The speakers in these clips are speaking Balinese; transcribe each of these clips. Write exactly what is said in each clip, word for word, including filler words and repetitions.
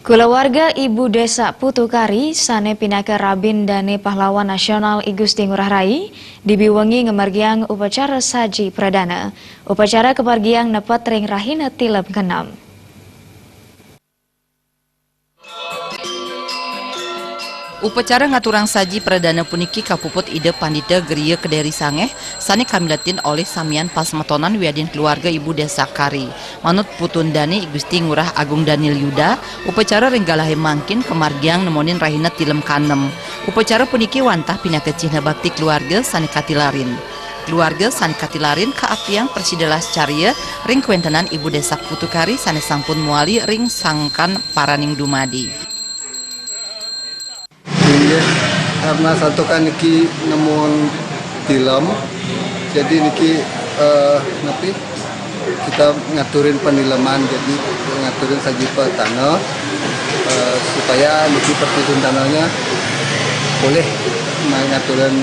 Kulawarga Ibu Desak Putu Kari, sane pinaka Rabin Dane Pahlawan Nasional I Gusti Ngurah Rai, dibiwengi ngamargiang upacara saji pradana. Upacara kamargiang nepet ring rahina Tilem keenam. Upacara ngaturang saji pradana puniki kapuput Ida Pandita Gria Kederi Sangeh, sane kamiletin olih samian pasemetonan wiadin keluarga Ibu Desak Kari. Manut putun dane I Gusti Ngurah Agung Daniel Yuda, upacara ring galahe mangkin pamargiang nemonin rahina Tilem keenam. Upacara puniki wantah pinaka cihna bakti keluarga sane katilarin. Keluarga sane katilarin kaaptiang prasida las carya ring kawentenan Ibu Desak Putu Kari sane sampun mawali ring sangkan paraning dumadi. Inggih, karena santukan niki nemun tilem, jadi niki, eh, napi, kita ngaturin panileman, jadi ngaturin saji pradana, eh, supaya niki perpindahan tanahnya boleh ngaturin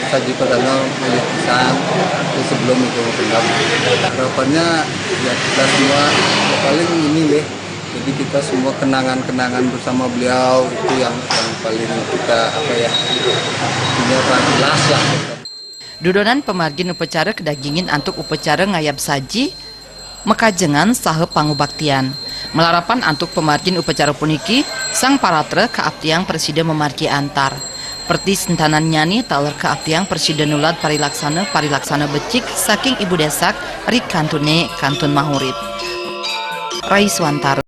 saji pradana milih pisan sebelum itu tilem. Harapannya ya kita semua ya paling ini deh. Jadi kita semua kenangan-kenangan bersama beliau itu yang, yang paling kita apa ya, punya paling jelas lah. Dudonan pamargin upacara kadagingin antuk upacara ngayab saji, makajengan saha pangubaktian. Malarapan antuk pamargin upacara puniki, sang paratra kaaptiang prasida mamargi antar. Perti sentanannyane taler kaaptiang prasida nulad parilaksana-parilaksana becik saking Ibu Desak ri kantune kantun maurip. Rai Swantara.